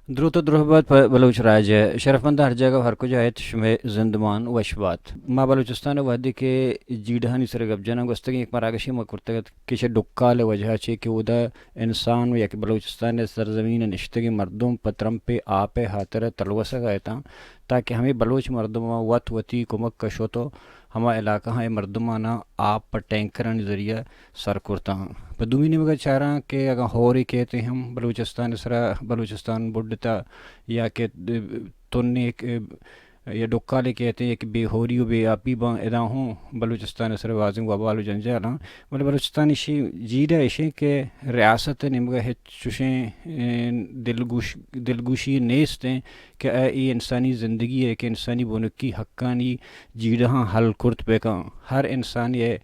دروت ءُ درہبات پہ بلوچ راج ءَ۔ شرفمنداں ہر جاگہ ءُ ہر کجا ات، شمئے زندمان وش بات۔ ما بلوچستان ءَ وہدے کہ جیڑہانی سر ءَ گپ جناں، گوستگیں یک مراگشے ما کرتگ ات کہ چہ ڈکال ءِ وجہ ءَ چہ کہ اودا انسان ءُ یک بلوچستان ءِ سرزمین ءَ نشتگیں مردم پہ ترمپ ءِ آپ ءِ ہاترا تلوسگ ءَ اتاں، تاکہ ہمے بلوچ مردماں وت وتی کمک ءَ شت ءُ ہما علاقہاں ءِ مردماناں آپ پہ ٹینکرانی ذریعہ سر کرتاں۔ پہ دومی نیمگ ءَ چاراں کہ اگاں ہورے کیت ہم بلوچستان ءِ سرا، بلوچستان بڈتا یا کہ تنے یا ڈکالے کیت، یک بے ہوری ءُ بے آپی باں، ادا ہوں بلوچستان ءِ سرا بازیں وبال ءُ جنجالاں۔ بلے بلوچستان ءِ شی-، جیڑہ ایشیں کہ ریاست ءِ نیمگ ءَ ہچ چوشیں، اے، دلگوش-، دلگوشی نیست ایں کہ آ اے انسانی زندگی ءِ کہ انسانی بنکی حقانی جیڑہاں حل کرت بہ کن۔ ہر انسانے ءِ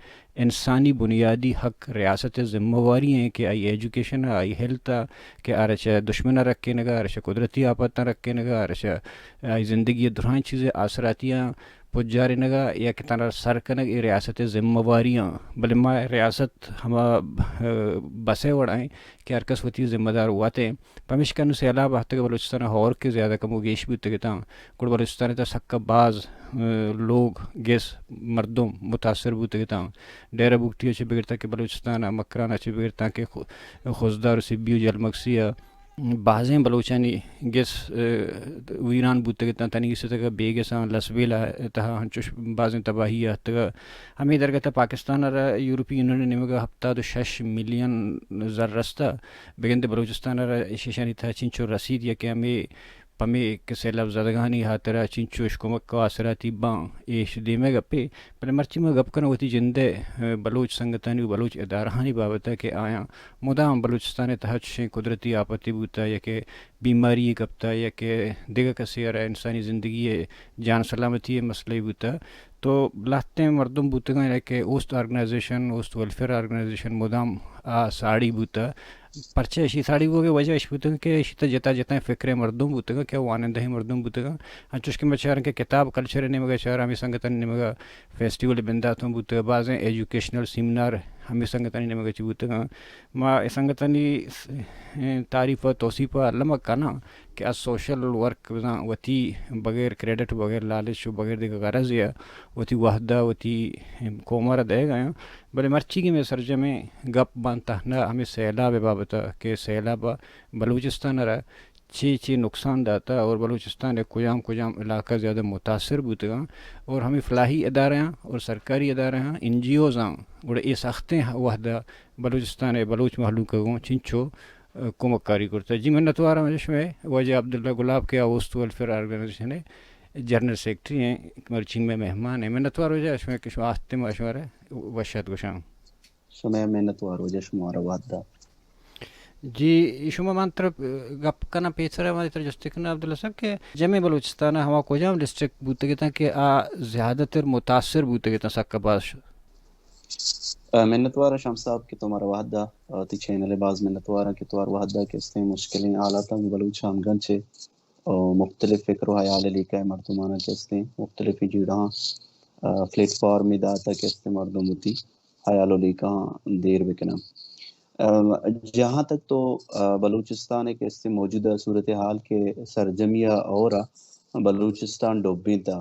انسانی بنیادی حق ریاست ءِ ذمہ واری ایں کہ آئی ایجوکیشن ءَ، آئی ہیلتھ ءَ، کہ آرا چہ دشمن ءَ رکینگ ءَ، آرا چہ قدرتی آپتاں رکینگ ءَ، آرا چہ آئی زندگی ءِ درائیں چیز ءِ آسراتیاں پجارینگ ءَ یا کہ ترا سر کنگ، اے ریاست ءِ ذمہ واریاں۔ بلے ما ریاست ہما، اے، بس ءِ وڑ ایں کہ ہر کس وتی ذمہ دار وت ایں۔ پمیشکا نوں سیلاب آتکگ بلوچستان ءَ ہور کہ زیادہ کم ءُ گیش بوتگ اتاں، گڑا بلوچستان ءِ تہا سکا باز، اے، لوگ، گس، مردم متاثر بوتگ اتاں۔ ڈیرہ بگٹی ءَ چہ بگرتاں کہ بلوچستان ءَ مکران ءَ چہ بگرتاں کہ خو-، خضدار ءُ سبی ءُ جلمکسی ءَ بازیں بلوچانی گس، اے، ویران بوتگ اتاں، تنیگت ءَ بے گساں، لسبیلہ ءِ تہا انچوش بازیں تباہی آتکگ۔ ہمے درگت ءَ پاکستان ءَ را یورپی یونین ءِ نیمگ ءَ ہپتاد ءُ شش ملین زر رستہ، بگندے بلوچستان ءَ را ایشانی تہا چنچو رسید یا کہ ہمے پمے کہ سیلاب زدگانی ہاترا چنچوش کمک ءُ آسراتی باں، ایش دیمے گپے۔ بلے مرچی ما گپ کناں وتی جند ءِ، اے، بلوچ سنگتانی ءُ بلوچ ادارہانی بابت ءَ کہ آیاں مدام بلوچستان ءِ تہا چشیں قدرتی آپتے بوتہ یا کہ بیماری کپتہ یا کہ دگہ کسے ءَ را انسانی زندگی ءِ جان سلامتی ءِ مسئلہ بوتہ، تو لہتیں مردم بوتگاں یا کہ اوست آرگنائزیشن، اوست ویلفیئر آرگنائزیشن مدام آ ساڑی بوتہ۔ پرچہ ایشی ساڑی بوگ ءِ وجہ ایش بوتگ کہ ایشی تہ جتا جتائیں فکریں مردم بوتگاں کہ وانندہیں مردم بوتگاں۔ انچوش کہ ما چاراں کہ کتاب کلچر ءِ نیمگ ءَ چاراں، ہمے سنگتانی نیمگ ءَ فیسٹیول بندات ہم بوتگ، بازیں ایجوکیشنل سیمینار ہمے سنگتانی نیمگ ءَ چہ بوتگاں۔ ما اے سنگتانی س-، تعریف ءُ توصیف ءَ الم ءَ کناں کہ آ سوشل ورک بزاں وتی بغیر کریڈٹ، بغیر لالچ ءُ بغیر دگہ غرضے ءَ وتی وہد ءَ وتی قوم ءَ را دئیگ ءَ آں۔ بلے مرچیگیں مئے سرجمیں گپ باں تہنا ہمے سیلاب ءِ بابت ءَ کہ سیلاب ءَ بلوچستان ءَ را چے چے نقصان داتہ اور بلوچستان ءِ کجام کجام علاقہ زیادہ متاثر بوتگاں اور ہمے فلاحی ادارہاں اور سرکاری ادارہاں، این جی اوز آں، گڑا اے سختیں وہد ءَ بلوچستان ءِ بلوچ مہلوک ءَ گوں چنچو، اے، کمک کاری کرتہ۔ جی منتوار آں شمئے واجہ عبداللہ گلاب کہ آ اوست ویلفیئر آرگنائزیشن ءِ جنرل سیکرٹری ایں، مرچی مئے مہمان ایں۔ منتوار واجہ شمئے کہ شما آتکے ما شمارا وش آتک گوشاں۔ شمئے منتوار واجہ شمارا وہد دات۔ جی، شما من تر گپ کناں پیسر ءَ، من تر جستی کناں عبداللہ صاحب کہ جمیں بلوچستان ءَ ہما کجام ڈسٹرکٹ بوتگ اتاں کہ آ زیادہ تر متاثر بوتگ اتاں سک ءَ باز شت؟ اے، منتوار آں شمس صاحب کہ تو مارا وہد دات، اے، تئی چینل ءِ باز منتوار آں کہ تو مارا وہد دات کہ استیں مشکلیں حالاتاں بلوچ ہمگن چہ، اے، مختلف فکر ءُ حیال ءِ لیکہ ءِ مردماناں کہ استیں مختلف جیڑہاں، اے، پلیٹ فارمے داتہ کہ استیں مردم وتی حیال ءُ لیکہاں دیر بکناں۔ اے، جہاں تک تو، اے، بلوچستان ءِ کہ استیں موجودہ صورتحال کہ سرجمی ءَ ہور ءَ بلوچستان ڈبینتہ،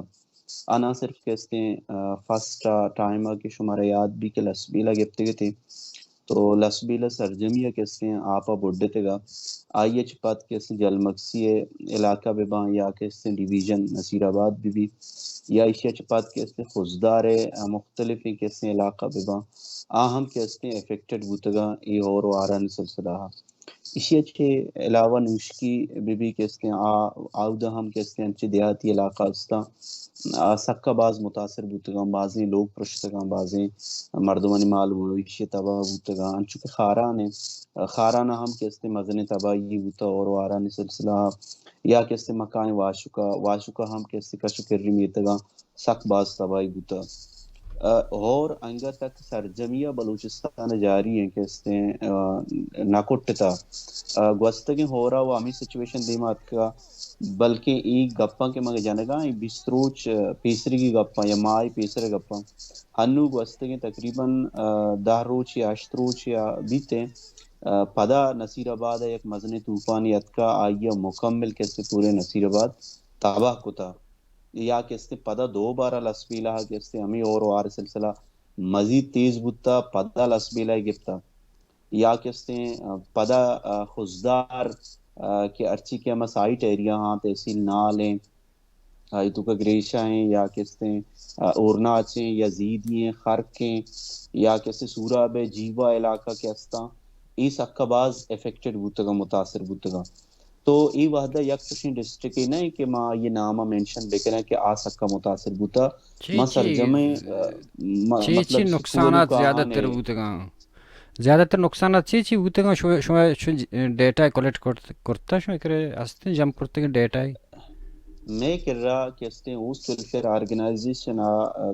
آ نہ صرف کہ استیں، اے، فرسٹ ٹائم ءَ کہ شمارا یاد بی کہ لسبیلہ گپتگ اتیں، تو لسبیلہ سرجمی ءَ کہ استیں آپ ءَ بڈتگ ءَ، آئی ءَ چہ پد کہ استیں جلمکسی ءِ علاقہ بہ باں یا کہ استیں ڈویژن نصیر آباد بہ بی یا ایشی ءَ چہ پد کہ استیں خضدار ءِ مختلفیں کہ استیں علاقہ بہ باں، آ ہم کہ استیں افیکٹڈ بوتگاں اے ہور ءُ ہارانی سلسلہ ءَ۔ ایشی ءَ چہ علاوہ نوشکی بہ بی کہ استیں آ، آودا ہم کہ استیں انچیں دیہاتی علاقہ استاں، آ سکا باز متاثر بوتگاں، بازیں لوگ پرشتگاں، بازیں مردمانی مال مویشی تباہ بوتگاں، انچو کہ خاران ءَ، خاران ءَ ہم کہ استیں مزنیں تباہی بوتہ ہور ءُ ہارانی سلسلہ ءَ، یا کہ استیں مکائیں واشکا، واشکا ہم کہ استیں کش ءُ کری میتگاں سک باز تباہی بوتہ۔ اے، ہور انگت تک سرجمی ءَ بلوچستان ءَ جاری ایں کہ استیں، اے، نہ کٹتہ۔ اے، گوستگیں ہور ءَ وَ ہمے سچویشن دیما اتکہ، بلکیں اے گپاں کہ من جنگاں، اے بیست روچ، اے، پیسریگی گپاں یا ماہ پیسر گپاں، ہنو گوستگیں تقریباً، اے، دہ روچ یا ہشت روچ یا بیتیں پدا نصیر آباد ءَ یک مزنیں طوفانے اتکا، آئی ءَ مکمل کہ استیں پورے نصیر آباد تباہ کتا۔ یا کہ استیں پدا دوبارہ لسبیلہ کہ استیں ہمے ہور و ہار سلسلہ مزید تیز بوتا، پدا لسبیلہ گپتا۔ یا کہ استیں، آ، پدا، آ، خضدار، آ، کہ ہرچی کہ ہما سائٹ ایریا ہاں، تحصیل نال ہیں، آئی توکا گریشہ ہیں، یا کہ استیں، آ، اورناچ ہیں، یا زیدی ہیں، خرک ہیں، یا کہ استیں سوراب ہے، جیوا علاقہ کہ استاں، اے سکا باز افیکٹڈ بوتگا، متاثر بوتگا۔ تو اے وہدا یک چشیں ڈسٹرکٹے نہ کہ ما یہ نام مینشن بکناں کہ آ سکا متاثر بوتا۔ چی، ما چی، سرجمیں، آ، ما-، چی، مطلب چی نقصانات زیادہ تر بوتگاں؟ زیادہ تر نقصانات چی چی بوتگاں؟ شما، شما چون ڈیٹا کلیکٹ کرت-، کرتا، شما کرے ہستیں جمع کرتگیں ڈیٹا؟ مئے کرا کہ استیں اوست ویلفیئر آرگنائزیشن ءَ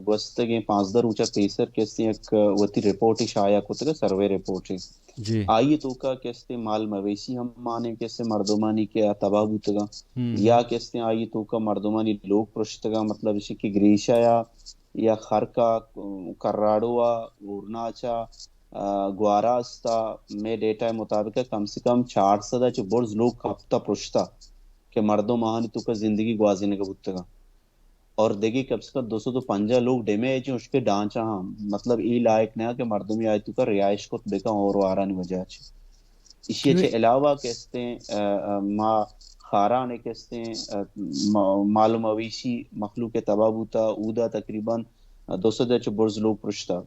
گوستگیں پانزدہ روچ ءَ پیسر کہ استیں یک وتی رپورٹے شائع کتگ، سروے رپورٹے۔ جی۔ آئی توکا کہ استیں مال مویشی ہم مانیں کہ استیں مردمانی کہ آ تباہ بوتگاں۔ ہم۔ یا کہ استیں آئی توکا مردمانی لوگ پرشتگاں، مطلب اش کہ گریشہ یا، یا خرکا، کراڑوا، اورناچا، آ، گوارا استا، مئے ڈیٹا مطابق کم سے کم چار سد چہ برز لوگ کپتا پرشتا کہ مردم آہانی توکا زندگی گوازینگا بوتگاں۔ اور دگہ کم سے کم دو سد و پنجاہ لوگ ڈیمیج ہیں، اشکے ڈانچہ ہاں، مطلب اے لائق نہ کہ مردمی آئی توکا رہائش کت بکن اور وارانی وجہ چہ۔ ایشی چہ علاوہ کہ استیں، آ، آ، ما خاران کہ استیں، آ، ما-، مال و مویشی مخلوق تباہ بوتا، اودا تقریباً دو سد چہ برز لوگ پرشتا۔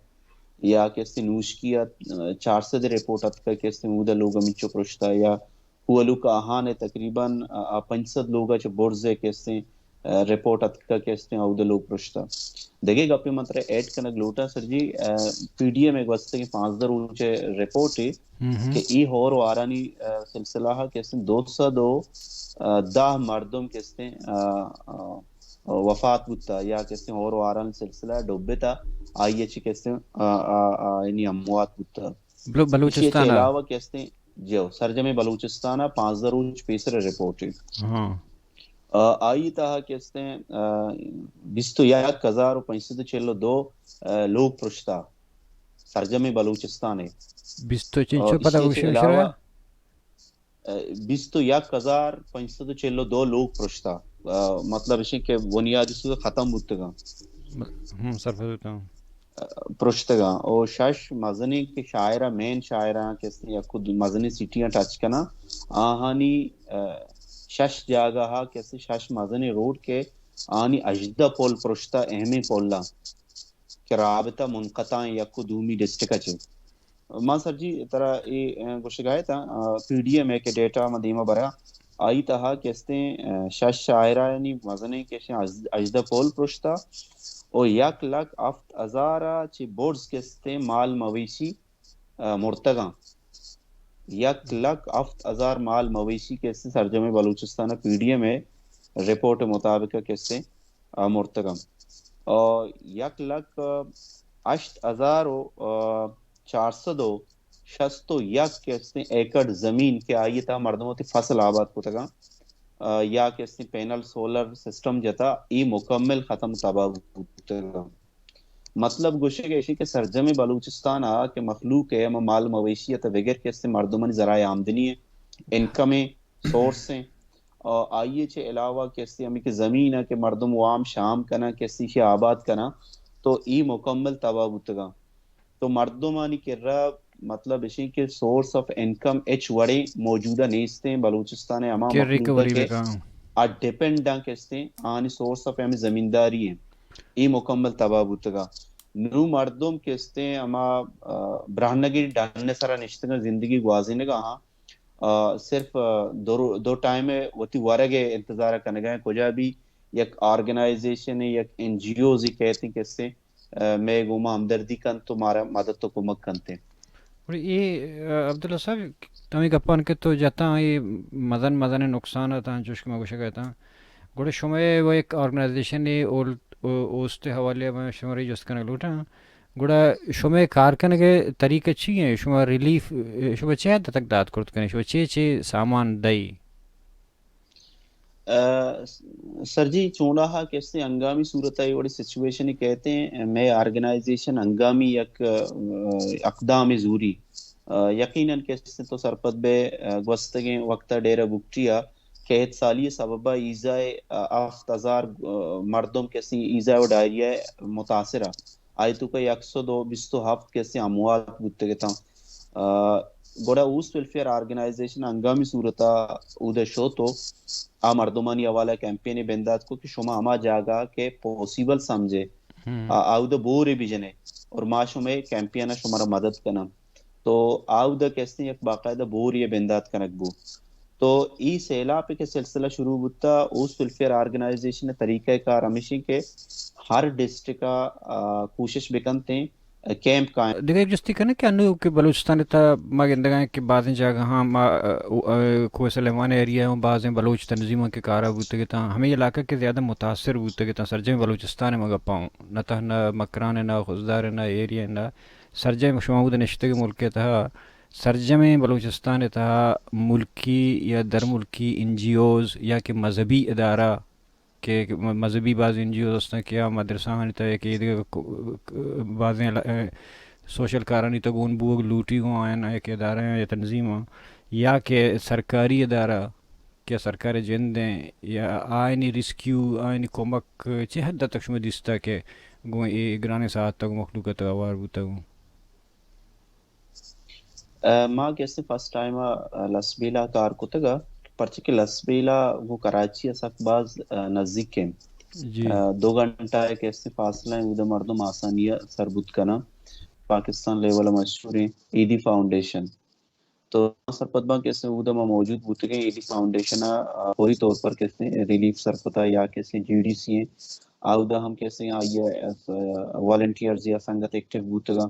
یا کہ استیں نوشکی ءَ، آ، چار سد رپورٹ اتکا کہ استیں اودا لوگ ہمینچو پرشتا، یا کوہلو کاہان ءَ تقریباً، آ، آ، پنچ سد لوگ ءَ چہ برز ءَ کہ استیں، آ، رپورٹ اتکا کہ استیں اودا لوگ پرشتا۔ دگہ گپے من ترا ایڈ کنگ لوٹاں سر جی، آ، پی ڈی ایم ءَ گوستگیں پانزدہ روچ ءِ رپورٹ ءَ ہم۔ کہ اے ہور و آرانی، آ، سلسلہ ءَ کہ استیں دو سد و دہ مردم کہ استیں، آ، آ، وفات بوتا یا کہ استیں ہور و آرانی سلسلہ ڈوبتا، آئی ءَ چہ کہ استیں، آ، آ، آ، یعنی اموات بوتا۔ بلو-، ایشی ءَ چہ بلوچستان ءَ؟ علاوہ کہ استیں، جو سرجمیں بلوچستان ءَ پانزدہ روچ پیسر رپورٹ ءَ۔ ہاں۔ آ، آئی تہا کہ استیں، آ، بیست و یک ہزار و پنچ سد و چل و دو، آ، لوگ پرشتا سرجمیں بلوچستان ءَ۔ بیست و چنچو آ، پدا ایشی ءَ چہ گوشی علاوہ، آ، بیست و یک ہزار پنچ سد و چل و دو لوگ پرشتا۔ آ، مطلب اش کہ بنیادی سوز ختم بوتگاں۔ ہم، سرپد بوتگاں۔ پرشتگاں۔ او شش مزنیں کہ شاعرہ، مین شاعرہ کہ استیں یک دو مزنیں سٹیاں ٹچ کناں، آہانی، آ، شش جاگہ ہا کہ استیں شش مزنیں روڈ کہ آہانی ہژدہ پل پرشتہ، اہمیں پلاں کہ رابطہ منقطع ایں یک و دومی ڈسٹرکٹ ءَ چہ۔ ما سر جی ترا اے، آ، گوشگا اتاں، آ، پی ڈی ایم ءِ کہ ڈیٹا ما دیما برا، آئی تہا کہ استیں، آ، شش شاعرانی مزنیں کہ استیں ہژدہ پول پرشتا و یک لکھ ہفت ہزار ءَ چہ برز کہ استیں مال مویشی، آ، مرتگاں۔ یک لکھ ہفت ہزار مال مویشی کہ استیں سرجمیں بلوچستان ءَ پی ڈی ایم ءِ رپورٹ ءِ مطابق کہ استیں، آ، مرتگاں۔ آ، یک لکھ ہشت ہزار و، آ، چار سد و شست و یک کہ استیں ایکڑ زمین کہ آئی ءِ تہا مردم وتی فصل آباد کتگاں، آ، یا کہ استیں پینل سولر سسٹم جتا، اے مکمل ختم تباہ بوتگاں۔ مطلب گوشگ ایشی کہ سرجمیں بلوچستان ءَ کہ مخلوق ءِ ہما مال مویشی ءَ تہ بگر کہ استیں مردمانی ذرائع آمدنی ءِ، انکم ءِ سورس ءِ، آ، آئی ءَ چہ علاوہ کہ استیں ہمے کہ زمین ءَ کہ مردم وام شام کناں، کہ استیں ایشی آباد کناں، تو اے مکمل تباہ بوتگاں۔ تو مردمانی کرا مطلب اشیں کہ سورس آف انکم ہچ وڑیں موجودہ نیستیں بلوچستان ءِ ہما کہ مخلوق ءَ ریکوری کہ بکاں۔ آ ڈیپینڈ آں کہ استیں، آنی سورس آف ہمے زمینداری ایں، اے مکمل تباہ بوتگا۔ نوں مردم کہ استیں ہما، آ، برہنگی ڈن ءِ سرا نشتگاں، زندگی گوازینگا ہاں، آ، صرف، آ، دو رو-، دو ٹائم ءِ وتی ورگ ءِ انتظار کنگا ایں، کجا بھی یک آرگنائزیشن ءِ، یک این جی اوز ءِ کہتیں کہ استیں، آ، مئے گوما ہمدردی کنت و مارا مدد و کمک کنت۔ گڑا اے، آ، عبداللہ صاحب، ہمے گپان کہ تو جتاں اے مزن مزنیں نقصان اتاں، چوش کہ ما گوشگ اتاں، گڑا شمئے و یک آرگنائزیشن ءِ اول-، او-، اوست ءِ حوالے ءَ من شمارا جست کنگ لوٹاں، گڑا شمئے کار کنگ ءِ طریقہ چی ایں؟ شما ریلیف، شما چے حد تک دات کرت کنئے؟ شما چے چے سامان دئے؟ آ، سر جی، چوناہا کہ استیں ہنگامی صورت ءَ اے وڑیں سچویشن کہتیں، مئے آرگنائزیشن ہنگامی یک، آ، اقدام زوری، یقیناً کہ استیں تو سرپد بے، گوستگیں وقت ءَ ڈیرہ بگٹی ءَ کیت سالی ءِ سبب ءَ ایزا ءِ ہفت ہزار مردم کہ استیں ایزا ءُ ڈائریا ءَ متاثر ءَ، آئی توکا یک سد ءُ بیست ءُ ہفت کہ استیں اموات بوتگ اتاں۔ گڑا اوست ویلفیئر آرگنائزیشن ہنگامی صورت ءَ اود ءَ شو تو آ مردمانی حوالہ کیمپینے بندات کو کہ شما ہما جاگہ کہ پاسیبل سمجھے، آ، آ اود ءَ بورے بجنے اور ما شمئے کیمپین ءَ شمارا مدد کناں۔ تو آ اود ءَ کہ استیں یک باقاعدہ بورے بندات کنگ بو۔ تو ای سیلاپ کہ سلسلہ شروع بوتا، اوست ویلفیئر آرگنائزیشن ءِ طریقہ کار ہمیشیں کہ ہر ڈسٹرکٹ ءَ، آ، کوشش بکنتیں کیمپ قائم۔ دگہ یک جستی کنیں کہ انو کہ بلوچستان ءِ تہا ما گندگا ایں کہ بازیں جاگہاں ما، آ، آ، کوہ سلیمان ایریا ءَ بازیں بلوچ تنظیماں کہ کارا بوتگ اتاں، ہمے علاقہ کہ زیادہ متاثر بوتگ اتاں، سرجمیں بلوچستان ءَ مگپاں، نہ تہنا مکران ءَ، نہ خضدار ءَ، نہ ایریا ءَ، نہ سرجمیں شما اود نشتگ ملک ءِ تہا، سرجمیں بلوچستان ءِ تہا ملکی یا درملکی این جی اوز یا کہ مذہبی ادارہ کہ م-، مذہبی باز این جی اوز ہستاں کہ آ مدرسہانی تہا یا کہ ایدگہ ک-، ک-، بازیں ل-، اے، سوشل کارانی تہا گون بوگ لوٹی گوں آیان یک ادارہ یا تنظیم آں یا کہ سرکاری ادارہ کہ سرکار جند ایں یا آیانی ریسکیو، آیانی کمک چہ حد تک شما دیستا کہ گوں اے گرانیں ساعت تک مخلوق ءِ تہا ہوار بوتگ اوں؟ آ، ما کہ استیں فرسٹ ٹائم ءَ، آ، لسبیلہ کار کتگ ءَ، پرچہ کہ لسبیلہ گوں کراچی ءَ سک باز، آ، نزیک ایں۔ جی۔ آ، دو گھنٹہ ءِ کہ استیں فاصلہ ایں، اود ءَ مردم آسانی ءَ سر بوت کناں۔ پاکستان لیول ءَ مشہوریں ایدی فاؤنڈیشن۔ تو سرپد باں کہ استیں اود ءَ ما موجود بوتگیں ایدی فاؤنڈیشن ءَ، آ، فوری طور پر کہ استیں ریلیف سرپتا یا کہ استیں جی ڈی سی ایں، آ اود ءَ ہم کہ استیں آئی ءَ، آ، والنٹیئرز یا سنگت ایکٹیو بوتگاں۔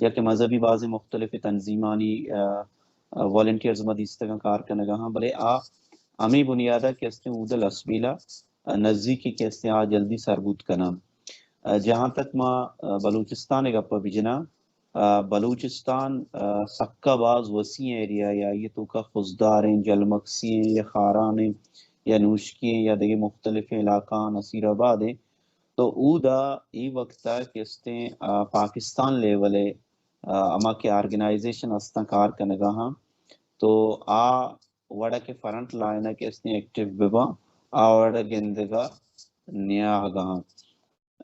یا کہ مذہبی بازیں مختلف تنظیمانی، آ، آ، والنٹیئرز ما دیستگاں کار کنگا ہاں، بلے آ ہمے بنیادا کہ استیں اود ءَ لسبیلہ، آ، نزیکی کہ استیں آ جلدی سر بوت کناں۔ آ، جہاں تک ما، آ، بلوچستان ءِ گپ ءَ بجناں، آ، بلوچستان، آ، سکا باز وسیع ایریا یا آئی توکا خضدار ایں، جلمکسی ایں یا خاران ایں یا نوشکی ایں یا دگہ مختلف علاقہ نصیر آباد ایں۔ تو اودا اے وقت ءَ کہ استیں، آ، پاکستان لیول ءَ، آ، ہما کہ آرگنائزیشن ہستاں کار کنگا ہاں، تو آ وڑا کہ فرنٹ لائن ءَ کہ استیں ایکٹیو بباں، آ وڑا گندگا نیاہگا ہاں۔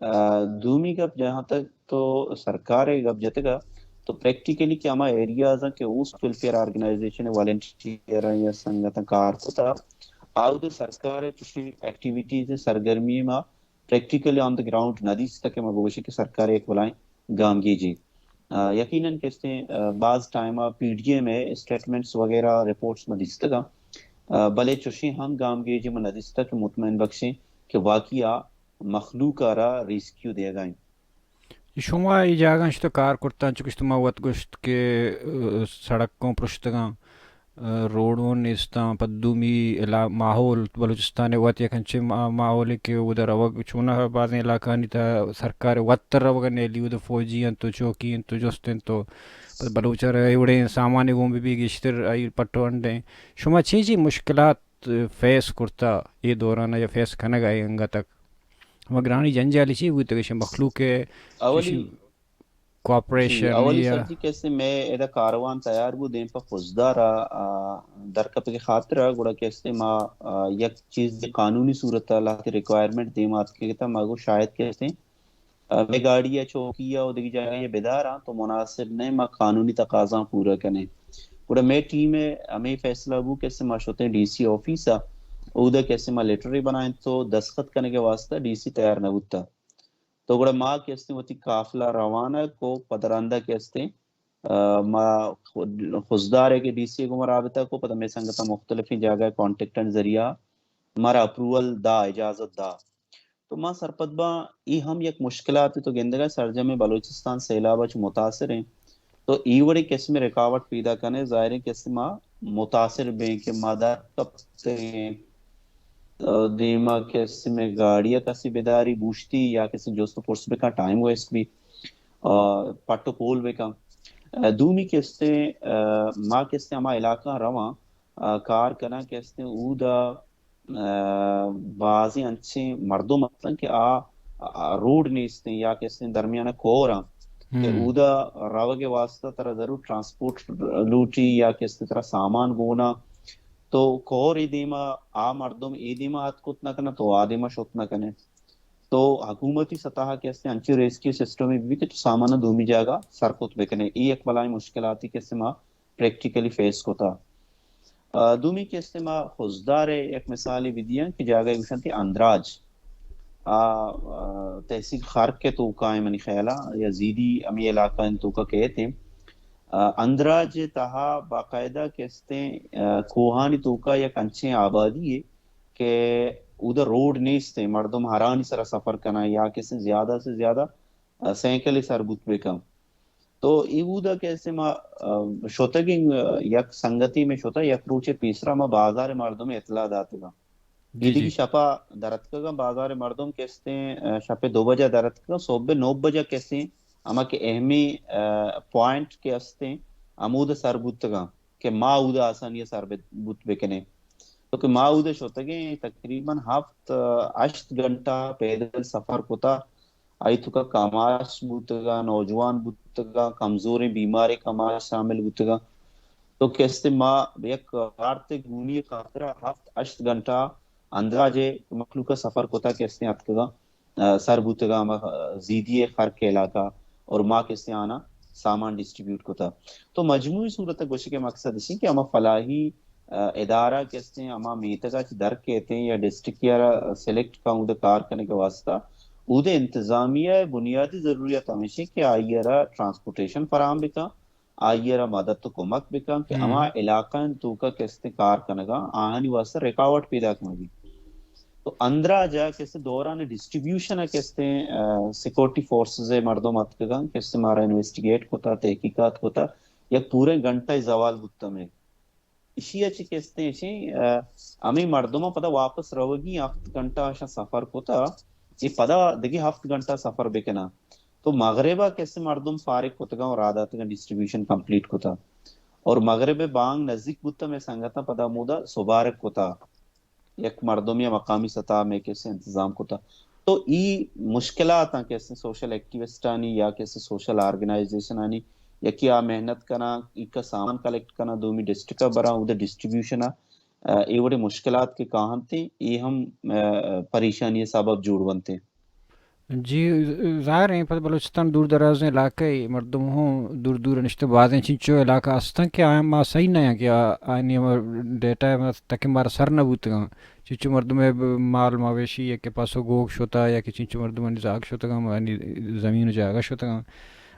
آ، دومی گپ جہاں تک تو سرکار ءِ گپ جتگا، تو پریکٹیکلی کہ ہما ایریاز اں کہ اوست ویلفیئر آرگنائزیشن ءِ والنٹیئر اں یا سنگتاں کار کتا، آ اود ءَ سرکار ءِ چشیں ایکٹیویٹیز ءِ سرگرمی ما پریکٹیکلی آن دی گراؤنڈ نہ دیستہ کہ ما بگوشیں کہ سرکار ءِ یک بلائیں گامگیجے۔ آ، یقیناً کہ استیں، آ، باز ٹائم ءَ پی ڈی ایم ءِ اسٹیٹمنٹس وغیرہ رپورٹس ما دیستگاں، آ، بلے چشیں ہم گامگیجے ما نہ دیستہ کہ مطمئن بکشیں کہ واقعی آ مخلوق ءَ را ریسکیو دیگا انت۔ شما اے جاگہاں شتہ کار کرتاں، چونکہ شما وت گوشت کہ، آ، سڑکاں پرشتگاں، آ، روڈ اوں نیستاں، پہ دومی علا-، ماحول بلوچستان ءِ وت یک انچیں ما-، ماحولے کہ اودا روگ چوناہا بازیں علاقہانی تہا سرکار ءِ وت تر روگ ءَ نیلی، اودا فوجی انت و چوکی انت و جست انت و پہ بلوچ ءَ را اے وڑیں سامانے گون بہ بی گیشتر آئی پٹ و انڈیں۔ شما چی چی مشکلات فیس کرتا اے دوران ءَ یا فیس کنگ ءَ ئے انگت تک؟ ہما گرانی جنجالی چی بوتگ اش مخلوق ءِ اولی، چوشیں کوآپریشن جی، اولی یا سر جی کہ استیں مئے ادا کاروان تیار بو دیم پہ خضدار ءَ، آ، در کپگ ءِ خاطر ءَ، گڑا کہ استیں ما، آ، یک چیز دی قانونی صورت ءَ لہتے ریکوائرمنٹ دیم آتکگ ات، ما گو شاید کہ استیں، آ، مئے گاڑی ءَ چوکی ءَ و دگہ جاگہ ءَ بداراں تو مناسب نہ، ما قانونی تقاضاں پورا کنیں۔ گڑا مئے ٹیم ءِ ہمے فیصلہ بو کہ استیں ما شتیں ڈی سی آفیس ءَ، اودا کہ استیں ما لیٹرے بنائیں تو دستخط کنگ ءِ واسطہ ڈی سی تیار نہ بوتا۔ تو گڑا ما کہ استیں وتی قافلہ روانہ کو، پد رندا کہ استیں، آ، ما خضدار ءَ کہ ڈی سی ءَ گوں رابطہ کو، پدا مئے سنگتاں مختلفیں جاگہ کانٹیکٹانی ذریعہ مارا اپروول دا، اجازت دا۔ تو ما سرپد باں، اے ہم یک مشکلاتے تو گندگا سرجمیں بلوچستان سیلاب ءَ چہ متاثر ایں۔ تو اے وڑیں قسم رکاوٹ پیدا کنے، ظاہریں کہ ما متاثر بیں کہ ما در کپتگیں۔ آ، دیما کسے مئے گاڑی ءَ کسے بداری بوشتی یا کسے جست و پرس بکن، ٹائم ویسٹ بی، آ، پٹ و پول بکن۔ آ، دومی کسے، آ، ما کسے ہما علاقہ رواں، آ، کار کناں کسے اودا، آ، بازیں انچیں مردم ہستن کہ آ، آ، روڈ نیستیں یا کسے درمیان کور آں۔ کہ اودا روگ ءِ واستہ ترا ضرور ٹرانسپورٹ لوٹی یا کستے ترا سامان گونا، تو کور ءِ دیما آ مردم اے دیما اتک کت نہ کناں، تو آ دیما شت نہ کنے۔ تو حکومتی سطح ءَ کستے انچیں ریسکیو سسٹمے بہ بیت کہ تو سامان ءَ دومی جاگہ سر کت بکنے۔ اے یک بلاہیں مشکلاتے کستے ما پریکٹیکلی فیس کتا۔ آ، دومی کستے ما خضدار ءِ یک مثالے بدیاں کہ جاگہے گوشنتی اندراج۔ آ، آ، تحصیل خرک ءِ توکا ایں منی خیالا، یا زیدی ہمے علاقہ ءِ توکا کئیت ایں۔ آ، اندراج ءِ تہا باقاعدہ کستے، آ، کوہانی توکا یک انچیں آبادی یے کہ اودا روڈ نیست ایں، مردم ہرانی سرا سفر کناں یا کستے زیادہ سے زیادہ، آ، سائیکل ءَ سر بوت بکن۔ تو اے اودا کستے ما، آ، شتگیں، آ، یک سنگتے مئے شتا، یک روچے پیسرا ما بازار ءِ مردم ءَ اطلاع داتگاں۔ اے دگہ شپا درتکگاں بازار ءِ مردم کستے، آ، شپ ءِ دو بجہ درتکگاں، صبح ءِ نو بجہ کستے ہما کہ اہمیں، آ، پوائنٹ کہ استیں ہمودا سر بوتگاں کہ ما اودا آسانی ءَ سر بہ-، بوت بکنیں۔ تو کہ ما اودا شتگیں تقریباً ہفت، آ، ہشت گھنٹہ پیدل سفر کتا۔ آئی توکا کماش بوتگاں، نوجوان بوتگاں، کمزوریں بیماریں کماش شامل بوتگاں۔ تو کستے ما یک آرتے گونی خاطرا ہفت ہشت گھنٹہ اندراج ءَ مخلوق ءَ سفر کتا کستے اتکگاں، آ، سر بوتگاں ہما زیدی ءِ خرک ءِ علاقہ اور ما کستے آنا سامان ڈسٹریبیوٹ کتا۔ تو مجموعی صورت ءَ گوشگ ءِ مقصد اش کہ ہما فلاحی، آ، ادارہ کستے ہما میتگ ءَ چہ در کیت یا ڈسٹرکٹ ءَ را سلیکٹ کن اود ءَ کار کنگ ءِ واستہ اود ءِ انتظامیہ ءِ بنیادی ضروریات ہمیش ایں کہ آئی ءَ را ٹرانسپورٹیشن فراہم بکن، آئی ءَ را مدد و کمک بکن کہ ہما علاقہ ءِ توکا کستے کار کنگا آہانی واستہ رکاوٹ پیداک مہ بیت۔ تو اندراج ءَ کستے دوران ڈسٹریبیوشن ءَ کستے، آ، سیکورٹی فورسز ءِ مردم اتکگاں، کستے مارا انویسٹیگیٹ کتا، تحقیقات کتا، یک پوریں گھنٹہ ءِ زوال بوتہ مئے۔ ایشی ءَ چہ کستے ایشیں، آ، ہمے مردماں پدا واپس روگی ہفت گھنٹہ اشاں سفر کتا، اے پدا دگہ ہفت گھنٹہ سفر بکناں۔ تو مغرب ءَ کستے مردم فارغ کتگاں و راہ داتگاں، ڈسٹریبیوشن کمپلیٹ کتا۔ اور مغرب ءِ بانگ نزدیک بوتا، مئے سنگتاں پدا ہمودا سبارگ کتا۔ یک مردمے ءَ مقامی سطح ءَ مئے کسے انتظام کتا۔ تو ای مشکلاتاں کسے سوشل ایکٹیوسٹانی یا کسے سوشل آرگنائزیشنانی، یکے آ محنت کناں، ایکا سامان کلیکٹ کناں، دومی ڈسٹرکٹ ءَ براں، اود ءَ ڈسٹریبیوشن ءَ، آ، اے وڑیں مشکلات کہ کاہنت، اے ہم، آ، پریشانی ءِ سبب جوڑ بنت۔ جی، ظاہر ایں، پہ بلوچستان دور درازیں علاقہ ءِ مردم ہوں دور دور نشتہ، بازیں چنچو علاقہ ہستاں کہ آیاں ما سہی نہ آں کہ آ-، آیانی ہما ڈیٹا ءَ ما تک مارا سر نہ بوتگاں۔ چنچو مردم ءِ ب-، مال مویشی یا کہ پس و گوک شتا یا کہ چنچو مردمانی زاگ شتگاں، آیانی زمین و جاگہ شتگاں۔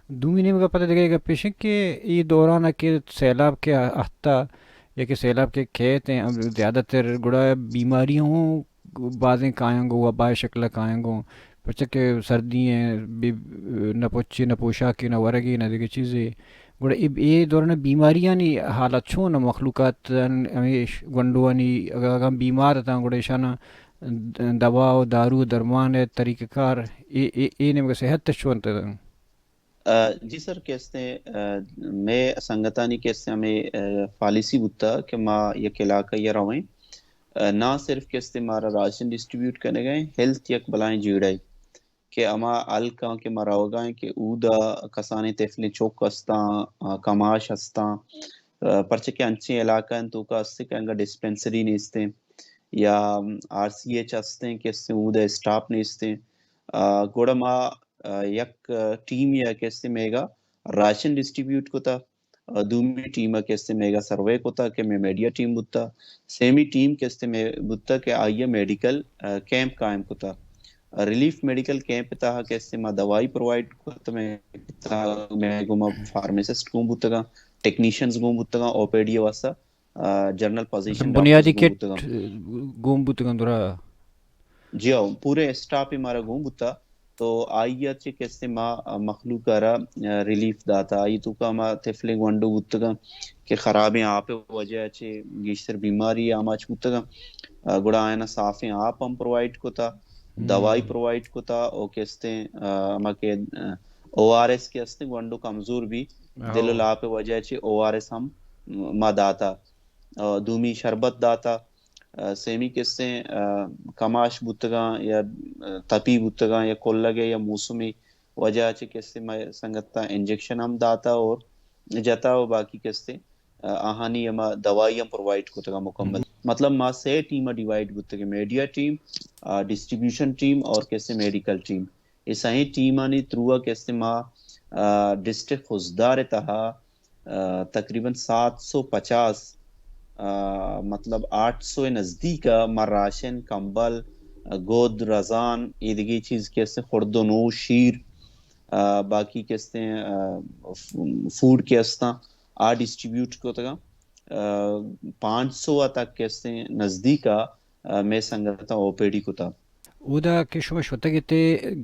دومی نیمگ ءَ پتہ دگہ گپ ایش کہ اے دوران ءَ کہ سیلاب کہ اہتا یا کہ سیلاب کہ کیت ایں، زیادہ تر گڑا بیماری ہوں بازیں کایاں گوں، وبا ءِ شکل ءَ کایاں گوں، پرچا کہ سردی ایں، بے-، نہ پچے، نہ پوشاکے، نہ ورگے، نہ دگہ چیزے۔ گڑا اے، اے دوران ءَ بیماریانی حالت چون ایں؟ مخلوقات ہمیش گونڈوانی اگاں، اگاں بیمار اتاں گڑا ایشاناں دوا و دارو و درمان ءِ طریقہ کار اے، اے، اے نیمگ ءَ صحت چون اتاں؟ آ، جی سر، کہ استیں، آ، مئے سنگتانی کہ استیں ہمے، آ، پالیسی بوتا کہ ما یک علاقہ ءَ رویں۔ آ، نہ صرف کہ استیں مارا راشن ڈسٹریبیوٹ کنگ ءَ، ہیلتھ یک بلاہیں جیڑہ ءَ کہ ہما ہلکاں کہ ما روگا ایں کہ اودا کسانیں طفلیں چک ہستاں، آ، کماش ہستاں، آ، پرچہ کہ انچیں علاقہ انت توکا ہستیں کہ انگا ڈسپنسری نیستیں یا آر سی ایچ ہستیں کہ استیں اودا اسٹاف نیستیں۔ آ، گڑا ما آ، یک، آ، ٹیمے ءَ کہ استیں مئیگا راشن ڈسٹریبیوٹ کتا، آ، دومی ٹیم ءَ کہ استیں مئیگا سروے کتا کہ مئے میڈیا ٹیم بوتا، سیمی ٹیم کہ استیں مئے بوتا کہ آئی ءَ میڈیکل، آ، کیمپ قائم کتا۔ آ، ریلیف میڈیکل کیمپ ءِ تہا کہ استیں ما دوائی پرووائیڈ کت، مئے تہا مئے گوما فارماسسٹ گون بوتگاں، ٹیکنیشنز گون بوتگاں، او پی ڈی ءِ واستہ۔ آ، جنرل فزیشن بنیادی ڈاکٹرز گون کٹ بوتگاں۔ گون بوتگاں درا۔ جی ہاں، پورے اسٹاف مارا گون بوتا۔ تو آئی ءَ چہ کہ استیں ما، آ، مخلوق ءَ را، آ، ریلیف داتا۔ آئی توکا ہما طفلیں گونڈو بوتگاں کہ خرابیں آپ ءِ وجہ ءَ چہ گیشتر بیماری آماچ بوتگاں۔ آ، گڑا آیانا صافیں آپ ہم پرووائیڈ کتا، دوائی پرووائیڈ کتا، او کہ استیں، آ، ہما کہ، آ، او آر ایس کہ استیں گونڈو کمزور بی، دل و لاپ ءِ وجہ ءَ چہ او آر ایس ہم ما داتا۔ آ، دومی شربت داتا، آ، سیمی کہ استیں، آ، کماش بوتگاں یا، آ، تپی بوتگاں یا کلگ ءِ یا موسمی وجہ چہ کسے ما سنگتاں انجیکشن ہم داتا اور جتا و باقی کسے آہانی ہما دوائی ہم پرووائیڈ کتگا مکمل۔ مطلب ما سے ٹیم ڈیوائیڈ بوتگے، میڈیا ٹیم، ڈسٹریبیوشن ٹیم اور کسے میڈیکل ٹیم۔ اے سہیں ٹیمانی تھرو کسے ما ڈسٹرکٹ خضدار تہا تقریباً سات سو پچاس، مطلب آٹھ سو نزدیک ما راشن، کمبل، گود، رزان، ایدگی چیز کسے خرد و نوش، شیر، باقی کسے فوڈ کسے آ ڈسٹریبیوٹ کتگا۔ پانچ سو تک کسے نزدیک مئے سنگتاں او پی ڈی کتا۔ اودا کہ شما شتگ ات،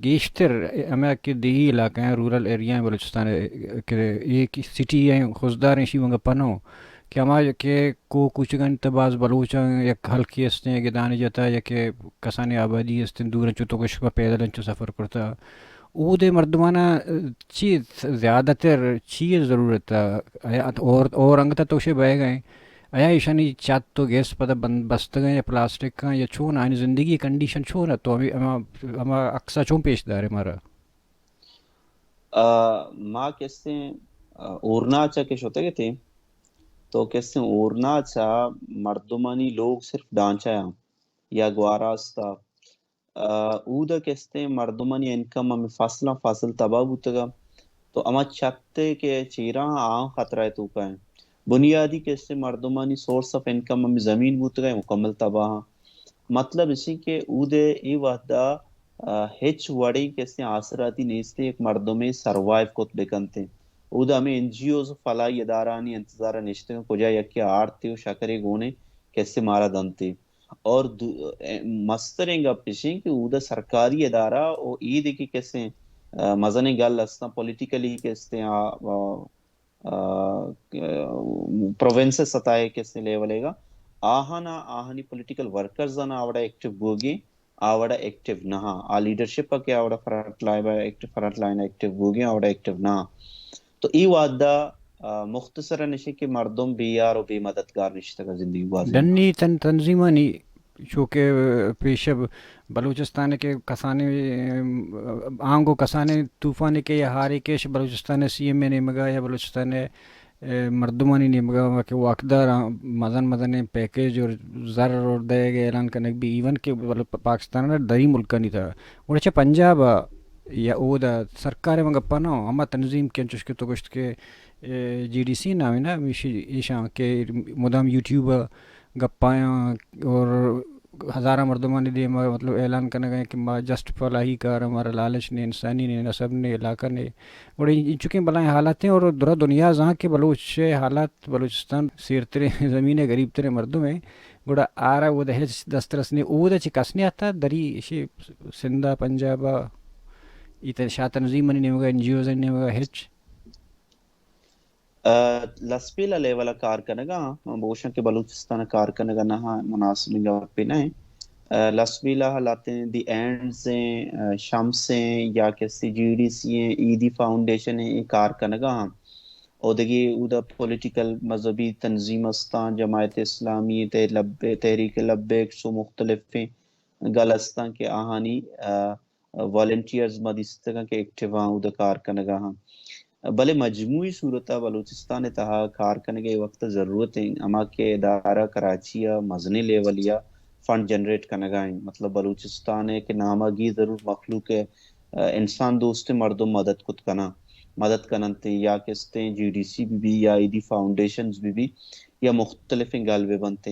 گیشتر ہمے کہ دیہی علاقہ ہیں، رورل ایریا ہیں بلوچستان کہ ایک سٹی ہیں، خضدار ہیں، شی ونگا پنو کہ ہما کہ کو کوچگان تہ باز بلوچاں یک ہلکی استیں، گدانی جتا یا کہ کسانی آبادی استیں، دور چو تو کش پیدل چو سفر کرتا۔ اودے مردمانا چی زیادہ تر چی ضرورت ہے؟ اور، اور انگتا توشے بہ گئے آیا ایشانی چت و گیس پدا بند بستگاں یا پلاسٹک آں یا چون آنی زندگی کنڈیشن چون ہے؟ تو ہمیں ہما، ہما عکسا چون پیش دارے مارا؟ ما کسے اورناچا کہ شتگ اتیں تو کسے اورناچا مردمانی لوگ صرف ڈانچہ آں یا گواراستا۔ اود ء کہ استیں مردمانی انکم ہمے فصلاں فصل تباہ بوتگ ء تو ہما چت ء کہ چیراں آں خطرہ ء توکا انت۔ بنیادی کہ استیں مردمانی سورس آف انکم ہمے زمین بوتگ ء مکمل تباہ آں۔ مطلب اسی کہ اود ء اے وہدا ہچ وڑیں کہ استیں آسراتی نیست، یک مردمے سروائیو کت بکنت۔ اود ہمے این جی اوز و فلاحی ادارہانی انتظار نشتگ کجا یکے آرتے و شکرے گونے کہ استیں مارا دنتے۔ اور مستریں گپ اش انت کہ اودا سرکاری ادارہ و اے دگہ کسیں مزنیں گل استاں، پولیٹیکلی کسیں پروونس سطح کسیں لیول ء گا آہانا آہانی پولیٹیکل ورکرز آنا آوڑا ایکٹیو بوگیں، آوڑا ایکٹیو نہ، آ لیڈرشپ کہ آوڑا front line active, front line active بوگیں، آوڑا ایکٹیو نہ۔ تو ای وعدہ مختصرا نشے کہ مردم بے یار و بے مددگار نشتگ زندگی گوازینگ۔ ڈنی تن تنظیمانی چوکہ پیشب بلوچستان کے کسانے آنگو کسانے طوفان کے یا ہارے کیش بلوچستان سی ایم اے نیمگا یا بلوچستان مردمانی نیمگا کہ واکدار مزن مزن پیکیج اور زر اور دے گئے اعلان کنگ بھی ایون کہ پاکستان دری ملکانی تھا۔ گڑا چہ پنجاب ء یا اودا سرکار ء من گپاں نہ، ہما تنظیم کہ انچوش کہ تو گوشت کہ، اے، جی ڈی سی نام ء نا، ہمیشی ایشاں کہ مدام یوٹیوب ء گپایاں اور ہزاراں مردمانی دیم ء مطلب اعلان کنگ ء کہ ما جسٹ فلاحی کار ء، مارا لالچ نے، انسانی نے، نسب نے، علاقہ نے۔ گڑا انچکیں بلائیں حالات ہیں اور درا دنیا زاں کہ بلوچ ء حالات، بلوچستان سیرتریں زمین ء غریب تریں مردم ہیں۔ گڑا آرا اودا ہچ دسترس نے، اودا چہ کس نے آتا دری شی سندھ ء پنجاب ء ای تن شاہ تنظیمانی نیمگا، این جی اوز نیمگا ہچ؟ ء، لسبیلہ لیول ء کار کنگا، من بوشاں کہ بلوچستان ء کار کنگا نہ مناسب گپے نہ۔ ء، لسبیلہ لاتیں دی اینڈز ہیں، ء، شمس ہیں یا کسی جی ڈی سی ہیں، ایدی فاؤنڈیشن ہیں، اے کار کنگا ہاں۔ او دگہ اودا پولیٹیکل مذہبی تنظیم استاں، جماعت اسلامی، تح-، لب-، تحریک لبیک سو مختلفیں گل استاں کہ آہانی، ء، والنٹیئرز ما دیستگاں کہ ایکٹیو آں، اودا کار کنگا ہاں۔ بلے مجموعی صورت ء بلوچستان ء تہا کار کنگ ء اے وقت ء ضرورت انت، ہما کہ ادارہ کراچی ء مزنیں لیول ء فنڈ جنریٹ کنگا انت، مطلب بلوچستان ء کہ نام ء گی ضرور مخلوق ء انسان دوستیں مردم مدد کت کناں، مدد کننت یا کہ استیں جی ڈی سی بہ بی یا ایدی فاؤنڈیشنز بہ بی یا مختلفیں گل بہ بنت۔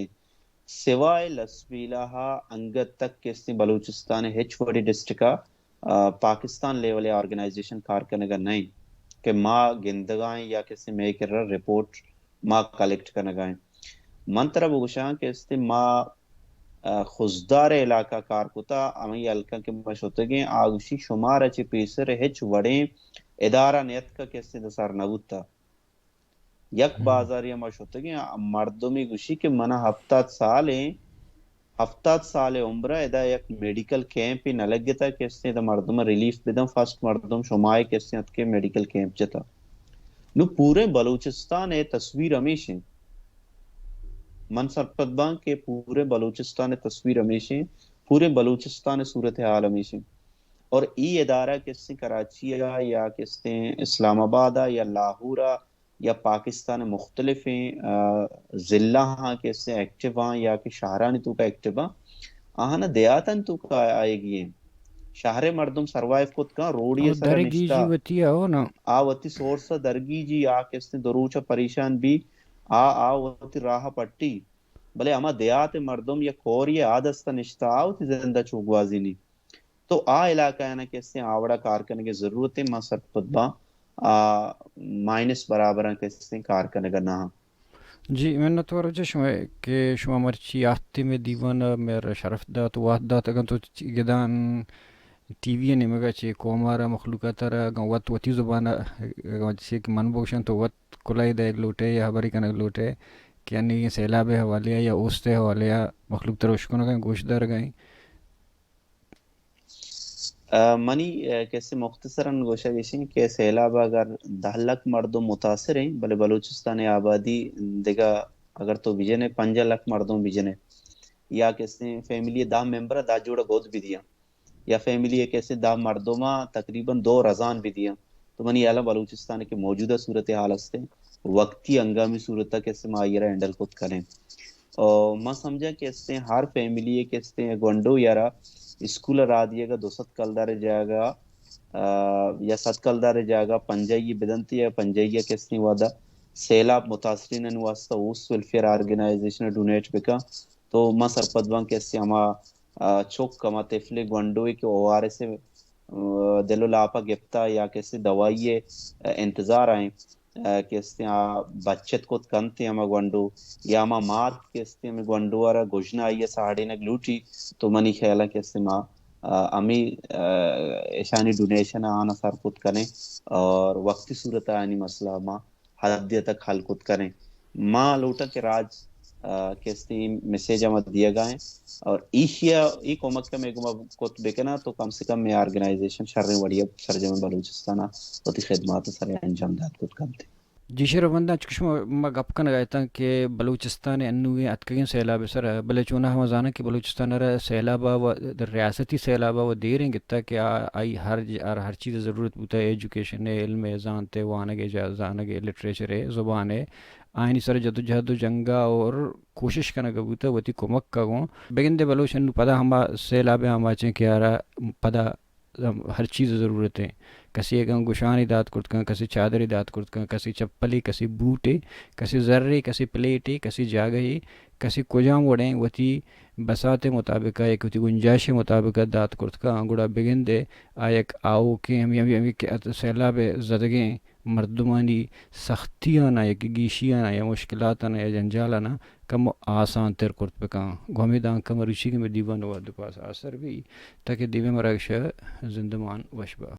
سوائے لسبیلہ ء انگت تک کہ استیں بلوچستان ء ہچ وڑیں ڈسٹرکٹ ء، ء، پاکستان لیول ء آرگنائزیشن کار کنگ ء نہ انت کہ ما گندگا ایں یا کسی مئے کرا رپورٹ ما کلیکٹ کنگ ء ایں۔ من ترا بگوشاں کہ استیں ما، ء، خضدار ء علاقہ کار کتا، ہمے ہلکاں کہ ما شتگیں، آ گوشی شمارا چہ پیسر ہچ وڑیں ادارہ نیتکا کہ استیں سر نہ بوتا۔ یک بازارے ء ما شتگیں، مردمے گوشی کہ منا ہفتاد سال ایں، ہفتاد سال ء عمر ء ادا یک میڈیکل کیمپے نہ لگتا کہ استیں ادا مردم ء ریلیف بدن، فرسٹ مردم شما ء کہ استیں اتکے میڈیکل کیمپ جتا۔ نو پوریں بلوچستان ء تصویر ہمیش انت۔ من سرپد باں کہ پوریں بلوچستان ء تصویر ہمیش انت، پوریں بلوچستان ء صورتحال ہمیش انت۔ اور ای ادارہ کہ استیں کراچی ءَ یا کہ استیں اسلام آباد ءَ یا لاہور ءَ یا پاکستان ءِ مختلفیں، آ، ضلع ہاں کہ استیں ایکٹیو ہاں یا کہ شہرانی توکا ایکٹیو ہاں، آہاں دیہاتانی توکا آئیگی ہیں۔ شہر ءِ مردم سروائیو کت کن، روڈی ءِ سرا نشتہ۔ وتی ہو نا۔ آ وتی سورس ءَ درگیجی، آ کہ استیں دو روچ ءَ پریشان بی، آ، آ وتی راہ ءَ پٹی۔ بلے ہما دیہات ءِ مردم یا کوری ءَ آ دست ءَ نشتہ، آ وتی زند ءَ چو گوازینی۔ تو آ علاقہ آناں کہ استیں آ وڑا کار کنگ ءِ ضرورت ہے، ما سرپد باں، آ، مائنس برابراں کہ استیں کار کنگ ءَ نہ آں۔ جی، منت وار واجہ شما کہ شما مرچی آہتے مئے دیوان ءَ مئے را شرف دات، وہد دات، اگاں تو چ-، گدان ٹی وی ءِ نیمگ ءَ چہ قوم ءَ را، مخلوقات ءَ را، اگاں وت وتی زبان ءَ، اگاں چے کہ من بگوشاں تو وت کلاہے دئیگ لوٹ ئے یا ہبرے کنگ لوٹ ئے کہ انیگیں سیلاب ءِ حوالے ءَ یا اوست ءِ حوالے ءَ مخلوق ترا اشکنگ ءَ، گوش دارگ ءَ۔ آ، منی، آ، کسے مختصراً گوشگ ایش انت کہ سیلاب ءَ اگر دہ لکھ مردم متاثر ہیں، بلے بلوچستان ءِ آبادی دگہ اگر تو بجنے پنجاہ لکھ مردم بجنے یا کسے فیملی ءِ دہ ممبر ءَ دہ جوڑ ءَ گد بدیاں یا فیملی ءِ کسے دہ مردم ءَ تقریباً دو رزان بدیاں، تو منی ہیال ءَ بلوچستان ءِ کہ موجودہ صورتحال است انت، وقتی ہنگامی صورت ءَ کسے ما آئی ءَ را ہینڈل کت کنیں۔ او ما سمجھاں کہ استیں ہر فیملی ءِ کہ استیں گونڈو یارا اسکول ءَ راہ دیگ ءَ دو سد کلدار ءِ جاگہ، آ، یا سد کلدار ءِ جاگہ پنجاہی بدنت یا پنجاہی ءَ کہ استیں وہدا سیلاب متاثرینانی واسطہ اوست ویلفیئر آرگنائزیشن ءَ ڈونیٹ بکن، تو ما سرپد باں کہ استیں ہما، آ، چک، ہما طفل گونڈوے کہ او آر ایس ءِ، آ، دل و لاپ ءَ گپتا یا کہ استیں دوائی ءِ، آ، انتظار ءَ ایں۔ آ، کہ استیں آ بچت کت کنت ہما گونڈو یا ہما مات کہ استیں ہمے گونڈو ءَ را گژن ءَ آئی ءَ ساڑینگ لوٹی، تو منی خیال ءَ کہ استیں ما، آ، ہمے، آ، اشانی ڈونیشن ءَ آناں سر کت کنیں اور وقتی صورت ءَ آنی مسئلہ ما حد تک حل کت کنیں۔ ما لوٹاں کہ راج، آ، کہ استیں میسج ءَ ما دیگ ءَ ایں اور ایشی ءَ ای کمک ءَ مئے گوما کت بکناں تو کم سے کم مئے آرگنائزیشن شریں وڑی ءَ سرجمیں بلوچستان ءَ وتی خدمات ءَ سر ءَ انجام دات کت کنت۔ جی شرف منداں، چونکہ شما ما گپ کنگ ءَ اتاں کہ بلوچستان ءِ انوگیں اتکگیں سیلاب ءِ سر ءَ، بلے چوناہا ما زاناں کہ بلوچستان ءَ را سیلاب ءَ و ریاستی سیلاب ءَ و دیریں گتا کہ آ، آئی ہر ج-، ہر، ہر چیز ءِ ضرورت بوتا، ایجوکیشن ءِ، علم ءِ، زانت ءِ، وانگ ءِ، جا-، زانگ ءِ، لٹریچر ءِ، زبان ءِ، آیانی سر ءَ جدوجہد و جنگ ءَ اور کوشش کنگ ءَ بوتا وتی کمک ءَ گوں۔ بگندے بلوچ انو پدا ہما سیلاب ءِ آماچ ایں کہ آ را پدا ہر چیز ءِ ضرورت ایں۔ کسے اگاں گشانے دات کرت کن، کسے چادرے دات کرت کن، کسے چپلے، کسے بوٹے، کسے زرے، کسے پلیٹے، کسے جاگہے، کسے کجام وڑیں وتی بسات ءِ مطابق ءَ یا کہ وتی گنجائش ءِ مطابق ءَ دات کرت کن، گڑا بگندے آ یک آؤکیں ہمے، ہمے، ہمے کہ ات-، سیلاب ءِ زدگیں مردمانی سختیاناں یا کہ گیشیاناں یا مشکلاتاناں یا جنجالاناں کمو آسان تر کرت بکن۔ گوں ہمے دانکہ مروچیگیں مئے دیوان وھد ءُ پاس آسر بی، تاکہ دیمے مراگش ءَ زندمان وش با۔